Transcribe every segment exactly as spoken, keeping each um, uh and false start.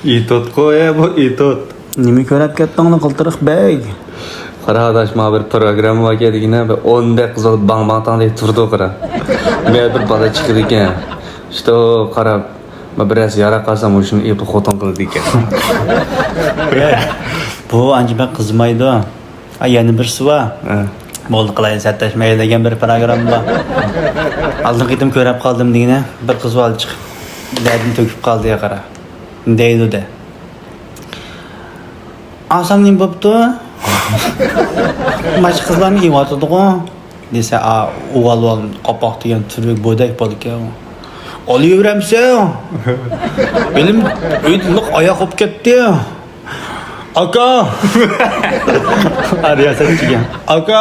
ئېتوتقۇ، ئە، بۇ ئېتوت. نېمە كۆرۈپ كەتتىڭ، قىلتىرىق بەگ؟ قارا، ئاداش، ماڭا بىر پروگرامما باركەن دېگىنە، بىر ئون دەققە قىز باڭ باڭ تاڭ دەپ تۇرىدۇ، قارا. مەن بىر بالا چىقىدىكەن. شۇ قاراپ، ما بىرەرسى ياراپ قالسا، مۇشۇنى ئېپى خوتۇن قىلىدىكەن. بۇ ئانچە بەك قىزمايدۇ. ئا، يەنە بىرسى بار. ھە. بولدى، قىلايلى، سەتداش مەيلى دېگەن بىر پروگرامما بار. ئالدىنقى قېتىم كۆرۈپ قالدىم دېگىنە، بىر قىز بالا چىقىپ، دەردىنى تۆكۈپ قالدى، يا قارا. دەيدۇ دە. ئاسان نېمە بوپتۇ؟ باشقا قىزلارمۇ يېۋاتىدىغۇ؟ دېسە، ئا، ئۇۋال-ئۇۋال قاپاق دېگەن تۈرى بۇدەك بالىكەن. ئالىۋېرەمسەن؟ بىلىم ئۆيدە لىق ئاياق بولۇپ كەتتى. ئاكا! رىياسەتچىگە. ئاكا،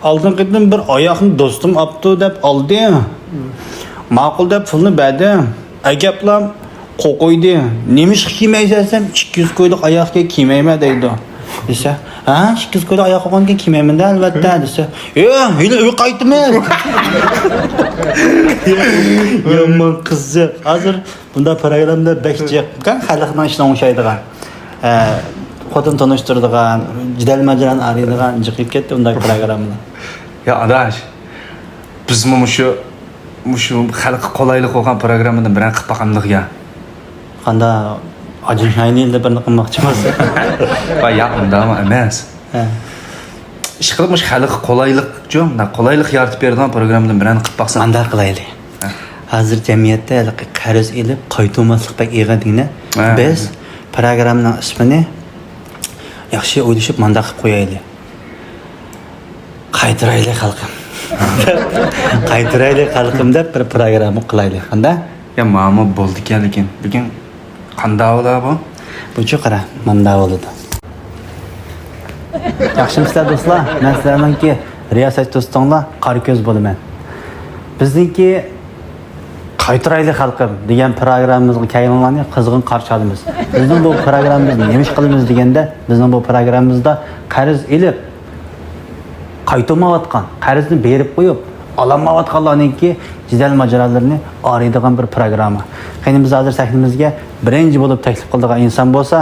ئالدىنقى قېتىم بىر ئاياقنى دوستۇم ئاپتۇ دەپ ئالدى. ماقۇل دەپ پۇلنى بەردى. ئەكەپلا قوقۇيدى. نېمىشقا كىيمەيسەن دېسەم، ئىككى يۈز كويلۇق ئاياغ كىيمەيمەن دەيدۇ. دېسە، ھە، ئىككى يۈز كويلۇق ئاياغ قويغاندىكىن كىيمەيمەن دە، ئەلۋەتتە، دېسە، يو، ھېلى ئۆيگە قايتىمىز. يامان قىزىق. ھازىر بۇنداق پروگراممىدا بەك جىق. خەلقنىڭ ئىشىنى ئوڭشايدىغان. ئە، خوتۇن تونۇشتۇرىدىغان، جېدەل ماجىرانى ئايرىيدىغان جىق كېتىپ كەتتى بۇنداق پروگراممىلار. يا ئاداش، بىزمۇ مۇشۇ، مۇشۇ خەلققە قولايلىق بولغان پروگراممىدىن بىرەر قىلىپ باقامدۇق يا؟ قانداق، ئاجىنشاينىڭدا بىرنى قىلماقچىمۇ؟ ۋاي، ياق، ئۇنداقمۇ ئەمەس. ھە. ئىشقىلىپ مۇشۇ خەلققە قولايلىقچۇ، مۇنداق قولايلىق يارىتىپ بېرىدىغان پروگراممىدىن بىرەرنى قىلىپ باقسام. مانداق قىلايلى. ھە. ھازىر جەمئىيەتتە ھېلىقى قەرز ئېلىپ قايتۇرماسلىق بەك ئېغىر دېگىنە. ھە. بىز پروگراممىنىڭ ئىسمىنى ياخشى ئويلىشىپ مانداق قىلىپ قويايلى. قايتۇرايلى خەلقىم. قايتۇرايلى خەلقىم دەپ بىر پروگرامما قىلايلى. قانداق؟ يا، ماڭىمۇ بولىدىكەن، لېكىن، لېكىن قانداق بولا بۇ؟ بۇچۇ قارا، ماندا بولىدۇ. ياخشىمۇسىلەر دوستلار؟ مەن سىلەرنىڭكى رىياسەتچى دوستۇڭلار قارا كۆز بولىمەن. بىزنىڭكى قايتۇرايلى خەلقىم دېگەن پروگراممىمىزغا كەلگەنلەرنى قىزغىن قارشى ئالىمىز. بىزنىڭ بۇ پروگراممىمىزنى نېمە ئىش قىلىمىز دېگەندە، بىزنىڭ بۇ پروگراممىمىزدا قەرز ئېلىپ، قايتۇرمايۋاتقان، قەرزنى بېرىپ قويۇپ، ئالالمايۋاتقانلارنىڭكى جېدەل ماجىرالىرىنى ئايرىيدىغان بىر پروگرامما. قېنى، بىز ھازىر سەھنىمىزگە بىرىنچى بولۇپ تەكلىپ قىلىدىغان ئىنسان بولسا،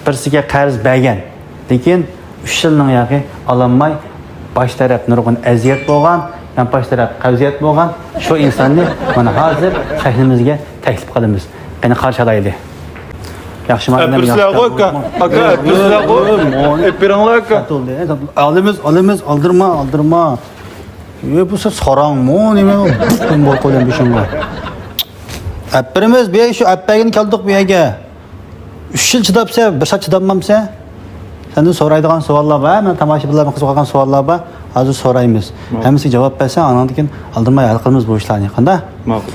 بىرسىگە قەرز بەرگەن، لېكىن ئۈچ يىلنىڭ ياقى ئالالماي، باش تەرەپ نۇرغۇن ئەزىيەت بولغان، يانپاش تەرەپ قەۋزىيەت بولغان شۇ ئىنساننى مانا ھازىر سەھنىمىزگە تەكلىپ قىلىمىز. قېنى، قارشى ئالايلى. ياخشىمۇ، ئادەم ئەپىرسىلەرغۇ، ياخشى ئاكا. ئاكا، ئەپىرسىلەرغۇ. ئەپىرىڭلار، ئاكا. ئالىمىز، ئالىمىز، ئالدىرما، ئالدىرما. ئى، بۇ ساراڭمۇ نېمە؟ بۇ بولۇپ قويدۇم بېشىڭغا. ئەپىرىمىز، بۇ يەرگە شۇ ئەپبەرگىنى كەلدۇق بۇ يەرگە. ئۈچ يىل چىداپسەن، بىر سائەت چىدالمامسەن؟ سەندىن سورايدىغان سوئاللار بار، مەن تاماشىبىنلار قىزىقىدىغان سوئاللار بار. ھازىر سورايمىز. ماقۇل. ھەممىسىگە جاۋاب بەرسەڭ، ئانىڭدىن كېيىن ئالدىرىماي ھەل قىلىمىز بۇ ئىشلارنى. قانداق؟ ماقۇل.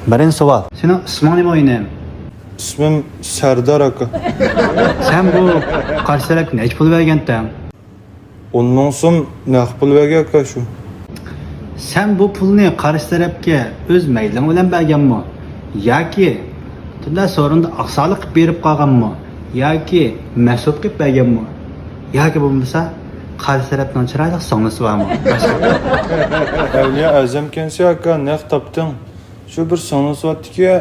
بىرىنچى سوئال. سېنىڭ ئىسمىڭ نېمە، ئىنىم؟ ئىسمىم سەردار ئاكا. سەن بۇ قارشى تەرەپكە نەچچە پۇل بەرگەنتىڭ؟ ئون مىڭ سوم نەق پۇل بەرگەن ئاكا شۇ. سەن بۇ پۇلنى قارشى تەرەپكە ئۆز مەيلىڭ بىلەن بەرگەنمۇ؟ ياكى تۈندە سورۇندا ئاقساقلىق قىلىپ بېرىپ قالغانمۇ؟ ياكى مەسئۇل قىلىپ بەرگەنمۇ؟ ياكى بولمىسا قارشى تەرەپنىڭ چىرايلىق سىڭلىسى بارمۇ؟ ئەۋلىيا ئەزەمكەنسەن ئاكا، نەق تاپتىڭ. شۇ بىر سىڭلىسى بارتتىكى،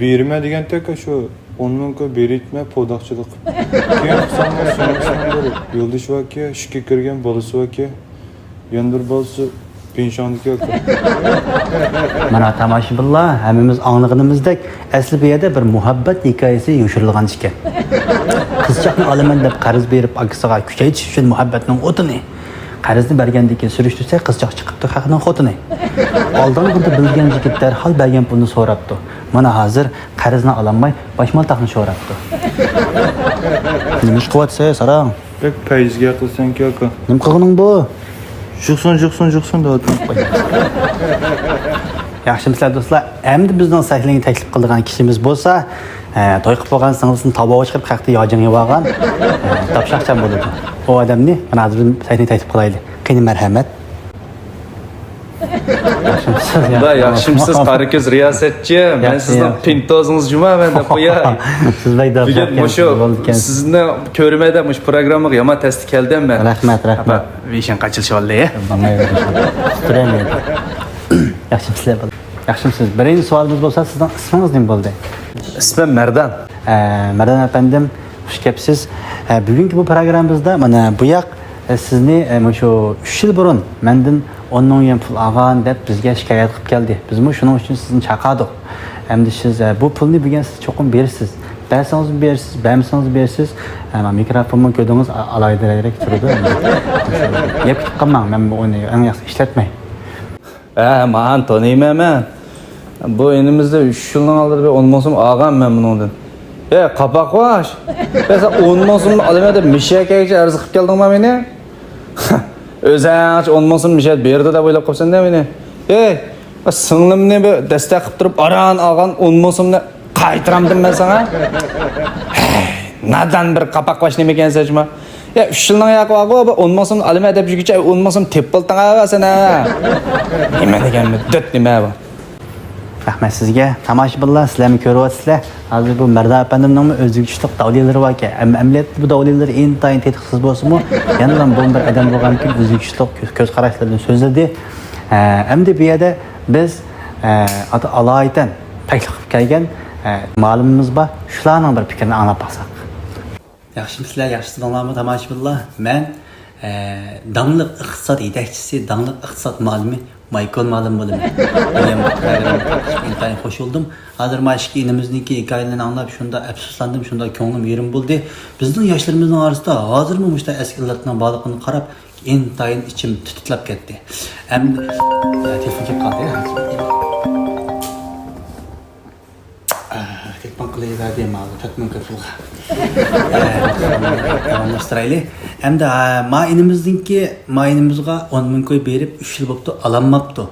بېرىمەن دېگەنتەك، شۇ ئون مىڭ كوي بېرىتمە پوداقچىلىق. كېيىن قىلساڭمۇ سىڭلىسىنىڭ بىر يولدىشى باركى، ئىشىككە كىرگەن بالىسى باركى، يەنە بىر بالىسى بىنشاڭدىكى ئاكا. مانا تاماشىبىنلار، ھەممىمىز ئاڭلىغىنىمىزدەك، ئەسلى بۇ يەردە بىر مۇھەببەت ھېكايىسى يوشۇرۇلغان ئىكەن. قىزچاقنى ئالىمەن دەپ قەرز بېرىپ، ئاكىسىغا كۈچەيتىش ئۈچۈن مۇھەببەتنىڭ ئوتىنى، قەرزنى بەرگەندىن كېيىن سۈرۈشتۈرسە، قىزچاق چىقىپتۇ خەقنىڭ خوتۇنى. ئالدانغىنىدا بىلگەن يىگىت دەرھال بەرگەن پۇلنى سوراپتۇ. مانا ھازىر قەرزنى ئالالماي، باشمالتاقنى شوراپتۇ. نېمە ئىش قىلىۋاتىسەن، ساراڭ؟ بەك پەيزىگە قىلسەنكى، ئاكا. نېمە قىلغىنىڭ بۇ؟ جۇقسۇن، جۇقسۇن، جۇقسۇن دەۋاتىمەن. ياخشىمۇسىلەر دوستلار؟ ئەمدى بىزنىڭ سەھنىگە تەكلىپ قىلىدىغان كىشىمىز بولسا، ئە، توي قىلىپ بولغان سىڭلىسىنى تاۋاغا چىقىرىپ، خەقتە ياجىڭ يەۋالغان، ئە، داپشاقچام بولىدۇ. ئۇ ئادەمنى مانا ھازىر بىزنىڭ سەھنىگە تەكلىپ قىلايلى. قېنى، مەرھەمەت. ياخشىمۇسىز؟ ياخشىمۇسىز، قارا كۆز رىياسەتچى؟ مەن سىزنىڭ پىنتوزىڭىز جۇما، مەن دەپ قوياي. سىز بەك داپشاقچام بولىدىكەنسىز. بۈگۈن مۇشۇ سىزنى كۆرىمەن دەپ مۇشۇ پروگراممىغا يامان تەستە كەلدىم مەن. رەھمەت، رەھمەت. بېشىڭ قاچىلىشىۋالدى. ياخشىمۇسىلەر؟ ياخشىمۇسىز؟ بىرىنچى سوئالىمىز بولسا، سىزنىڭ ئىسمىڭىز نېمە بولدى؟ ئىسمىم مەردان. ئە، مەردان ئەپەندىم، خۇش كەپسىز. ئە، بۈگۈنكى بۇ پروگراممىمىزدا مانا بۇ ياق، ئە، سىزنى، ئە، مۇشۇ ئۈچ يىل بۇرۇن مەندىن ئون مىڭ يۈەن پۇل ئالغان دەپ بىزگە شىكايەت قىلىپ كەلدى. بىزمۇ شۇنىڭ ئۈچۈن سىزنى چاقىردۇق. ئەمدى سىز، ئە، بۇ پۇلنى بۈگۈن سىز چوقۇم بېرىسىز. بەرسىڭىزمۇ بېرىسىز، بەرمىسىڭىزمۇ بېرىسىز. ئە، مانا مىكروفونمۇ كۆردىڭىز، ئا-، ئالاھىدىرەك تۇرىدۇ. يەپ كېتىپ قالماڭ، مەن ئۇنى ئەڭ ياخشى ئىشلەتمەي. ھە، مانا تونۇيمەن مەن. بۇ ئىنىمىزدە ئۈچ يىلنىڭ ئالدىدا بىر ئون مىڭ سوم ئالغان مەن بۇنىڭدىن. ئەي، قاپاقباش! ئەي، سەن ئون مىڭ سومنى ئالىمەن دەپ مىشەگە كەلگۈچە ئەرز قىلىپ كەلدىڭما مېنى؟ ئۆزۈڭچە ئون مىڭ سوم مىشە بېرىدۇ دەپ ئويلاپ قاپسەن-دە مېنى. ئەي، سىڭلىمنى بىر دەستەك قىلىپ تۇرۇپ ئاران ئالغان ئون مىڭ سومنى قايتۇرامدىم مەن ساڭا؟ ھەي، نادان بىر قاپاقباش نېمىكەنسەن جۇما؟ يا، ئۈچ يىلنىڭ ياقى بارغۇ، بۇ ئون مىڭ سومنى ئالىمەن دەپ يۈرگۈچە، ئون مىڭ سوم تېپىپ بولدۇڭ ھە سەن ھە؟ نېمە دېگەن مۇددەت نېمە بۇ؟ رەھمەت سىزگە. تاماشىبىنلار، سىلەرمۇ كۆرۈۋاتىسىلەر. ھازىر بۇ مەردان ئەپەندىمنىڭمۇ ئۆزىگە چۈشلۈك داۋلىلىرى باركەن. ئەم-، ئەمەلىيەتتە بۇ داۋلىلىرى ئىنتايىن تېتىقسىز بولسىمۇ، يەنىلا بۇ بىر ئادەم بولغاندىكىن ئۆزىگە چۈشلۈك كۆز، كۆز قاراشلىرىدىن سۆزلىدى. ئە، ئەمدى بۇ يەردە بىز، ئە، ئاتا ئالايىتەن تەكلىپ قىلىپ كەلگەن، ئە، مالىمىمىز بار. شۇلارنىڭ بىر پىكرىنى ئاڭلاپ باقساق. ياخشىمۇسىلەر، ياخشى تۇردۇڭلارمۇ تاماشىبىنلار؟ مەن، ئە، داڭلىق ئىقتىساد يېتەكچىسى، داڭلىق ئىقتىساد مالىمى مايكون مالىم بولىمەن. بۈگۈن بۇ پروگراممىغا قاتنىشىپ ئىنتايىن خوش بولدۇم. ھازىر مانا ئىككى ئىنىمىزنىڭكى ھېكايىلىرىنى ئاڭلاپ شۇنداق ئەپسۇسلاندىم، شۇنداق كۆڭلۈم يېرىم بولدى. بىزنىڭ ياشلىرىمىزنىڭ ئارىسىدا ھازىرمۇ مۇشۇنداق ئەسكى ئىللەتنىڭ بارلىقىنى قاراپ ئىنتايىن ئىچىم تىتىلەپ كەتتى. ئەمدى، ئە، تېلېفون كېلىپ قالدى. ئە، تېلېفون قىلىۋەردى ماۋۇ تۆت مىڭ كوي پۇلغا. ئە، داۋاملاشتۇرايلى. ئەمدى، ئە، ما ئىنىمىزنىڭكى، ما ئىنىمىزغا ئون مىڭ كوي بېرىپ، ئۈچ يىل بوپتۇ، ئالالماپتۇ.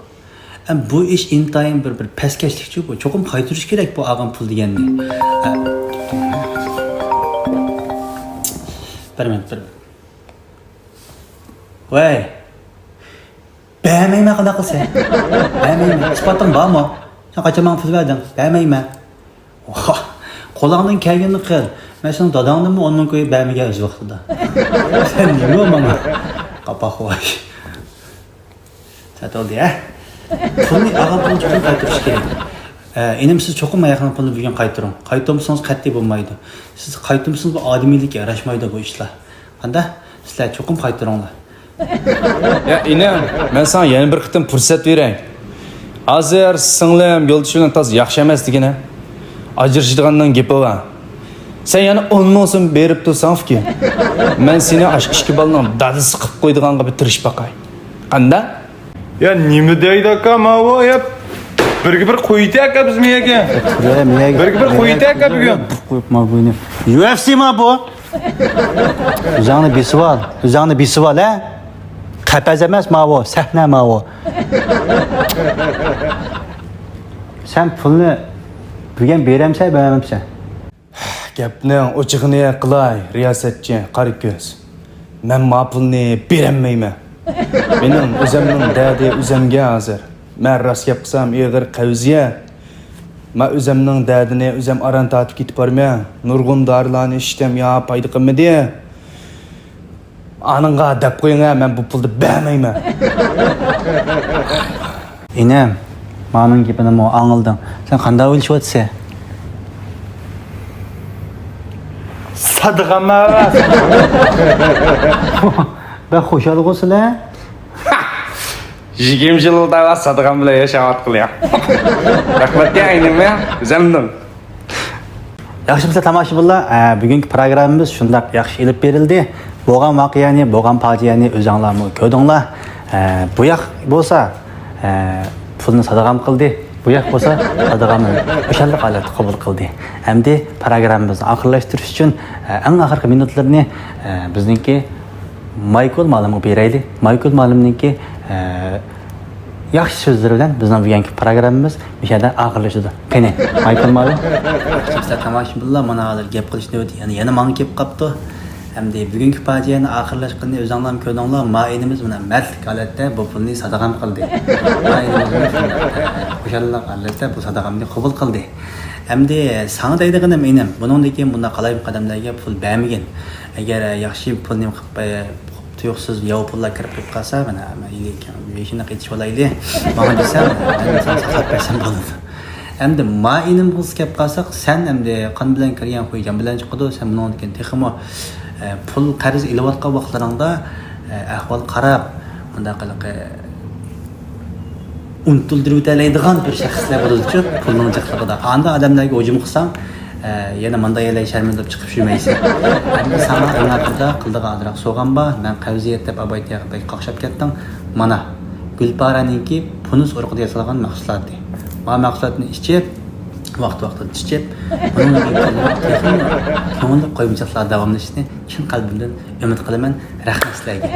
ئەم، بۇ ئىش ئىنتايىن بىر، بىر پەسكەشلىكچۇ بۇ. چوقۇم قايتۇرۇش كېرەك بۇ ئالغان پۇل دېگەننى. ئە، بىر مىنۇت، بىر مىنۇت. ۋەي! بەرمەيمەن، قانداق قىلىسەن؟ بەرمەيمەن. ئىسپاتىڭ بارمۇ؟ سەن قاچان ماڭا پۇل بەردىڭ؟ بەرمەيمەن. ۋاھ، قولۇڭدىن كەلگىنىنى قىل. مەن سېنىڭ داداڭدىنمۇ ئون مىڭ كوي بەرمىگەن ئۆز ۋاقتىدا. سەن نېمە ماڭا؟ قاپاقۋاش. سەت بولدى ھە؟ پۇلنى ئالغان پۇلنى چوقۇم قايتۇرۇش كېرەك. ئە، ئىنىم، سىز چوقۇم ئاياقنىڭ پۇلىنى بۈگۈن قايتۇرۇڭ. قايتۇرمىسىڭىز قەتئىي بولمايدۇ. سىز قايتۇرمىسىڭىز بۇ ئادىمىيلىككە ياراشمايدۇ بۇ ئىشلار. قانداق؟ سىلەر چوقۇم قايتۇرۇڭلار. يا ئىنىم، مەن ساڭا يەنە بىر قېتىم پۇرسەت بېرەي. ھازىر سىڭلىم يولدىشى بىلەن تازا ياخشى ئەمەس دېگىنە. ئاجرىشىدىغاننىڭ گېپى بار. سەن يەنە ئون مىڭ سوم بېرىپ تۇرساڭ ئۇكا، مەن سېنى ئاشۇ ئىككى بالىنىڭ دادىسى قىلىپ قويىدىغانغا بىر تىرىشىپ باقاي. قانداق؟ يا نېمە دەيدۇ ئاكا ماۋۇ؟ يا بىرگە بىر قويۇۋېتە ئاكا بىز مېيەگە. بىرگە بىر قويۇۋېتە ئاكا بۈگۈن. قويۇپ ما بۇنى. يۇ ئېف سى ما بۇ؟ ئۆزۈڭنى بېسىۋال، ئۆزۈڭنى بېسىۋال ھە. قەپەس ئەمەس ماۋۇ، سەھنە ماۋۇ. سەن پۇلنى بۈگۈن بېرەمسەن، بەرمەمسەن؟ گەپنىڭ ئوچۇقىنى قىلاي، رىياسەتچى قارا كۆز. مەن ما پۇلنى بېرەلمەيمەن. مېنىڭ ئۆزۈمنىڭ دەردى ئۆزۈمگە ھازىر. مەن راست گەپ قىلسام ئېغىر قەۋزىيەت. مەن ئۆزۈمنىڭ دەردىنى ئۆزۈم ئاران تارتىپ كېتىپ بارىمەن. نۇرغۇن دارىلارنى ئىچتىم، يا پايدا قىلمىدى. ئانىڭغا دەپ قويۇڭ ھە، مەن بۇ پۇلنى بەرمەيمەن. ئىنىم، مانىڭ گېپىنىمۇ ئاڭلىدىڭ. سەن قانداق ئويلىشىۋاتىسەن؟ سادىغانما؟ بەك خۇشالغۇ سىلەر. يىگىرمە يىلدا سادىغان بىلەن ياشاۋاتقىلى. رەھمەت يا ئىنىم يا، ئۆزۈمدىن. ياخشىمۇسىلەر تاماشىبىنلار؟ ئە، بۈگۈنكى پروگراممىمىز شۇنداق ياخشى ئېلىپ بېرىلدى. بولغان ۋەقەنى، بولغان پاجىئەنى ئۆزۈڭلارمۇ كۆردۈڭلار. ئە، بۇ ياق بولسا، ئە، پۇلنى سادىغان قىلدى. بۇ ياق بولسا سادىغاننى خۇشاللىق ھالەتتە قوبۇل قىلدى. ئەمدى پروگراممىمىزنى ئاخىرلاشتۇرۇش ئۈچۈن، ئە، ئەڭ ئاخىرقى مىنۇتلىرىنى، ئە، بىزنىڭكى مايكول مالىمغا بېرەيلى. مايكول مالىمنىڭكى، ئە، ياخشى سۆزلىرى بىلەن بىزنىڭ بۈگۈنكى پروگراممىمىز مۇشۇ يەردە ئاخىرلىشىدۇ. قېنى، مايكول مالىم. ياخشىمۇسىلەر تاماشىبىنلار، مانا ھازىر گەپ قىلىش نۆۋىتى يەنە، يەنە ماڭا كېلىپ قاپتۇ. ئەمدى بۈگۈنكى پاجىئەنىڭ ئاخىرلاشقىنىنى ئۆزۈڭلارمۇ كۆردۈڭلار. ما ئىنىمىز مانا مەردلىك ھالەتتە بۇ پۇلنى سادىغان قىلدى. ما ئىنىمىزمۇ شۇنداق، خۇشاللىق ھالەتتە بۇ سادىغاننى قوبۇل قىلدى. ئەمدى ساڭا دەيدىغىنىم ئىنىم، بۇنىڭدىن كېيىن بۇنداق قالايمىقان ئادەملەرگە پۇل بەرمىگىن. ئەگەر ياخشى پۇلنى قىلىپ، تۇيۇقسىز ياۋا پۇللار كىرىپ قېلىپ قالسا، مانا، مەن يېشىنى قېتىشىۋالايلى، ماڭا دېسەم، مەن ساڭا ساقلاپ بەرسەم بولىدۇ. ئەمدى ما ئىنىمغا كەپ قالساق، سەن ئەمدى قان بىلەن كىرگەن خۇي جان بىلەن چىقىدۇ، سەن بۇنىڭدىن كېيىن تېخىمۇ، ئە، پۇل قەرز ئېلىۋاتقان ۋاقىتلىرىڭدا، ئە، ئەھۋال قاراپ، مۇنداق قىلىقى، ئۇنتۇلدۇرۇۋېتەلەيدىغان بىر شەخسلەر بولىدۇچۇ، پۇلنىڭ جىقلىقىدا. ئاندا ئادەملەرگە ھۇجۇم قىلساڭ، ئە، يەنە ماندا يەرلەر شەرمىندە بولۇپ چىقىپ يۈرمەيسەن. ئەمدى ساڭا ئەڭ ئاخىرىدا قىلىدىغان ئازراق سوۋغام بار، مەن قەۋزىيەت دەپ ئابايتىياغا بەك قاقشاپ كەتتىڭ. مانا، گۈلپارەنىڭكى پۇنۇس ئۇرۇقىدا ياسالغان مەھسۇلاتى. ما مەھسۇلاتنى ئىچىپ، ۋاقىت-ۋاقتىدا ئىچىپ، بۇنىڭدىن كېيىن تېخىمۇ كۆڭۈللۈك قويمىچاقلار داۋاملىشىشىنى چىن قەلبىمدىن ئۈمىد قىلىمەن. رەھمەت سىلەرگە.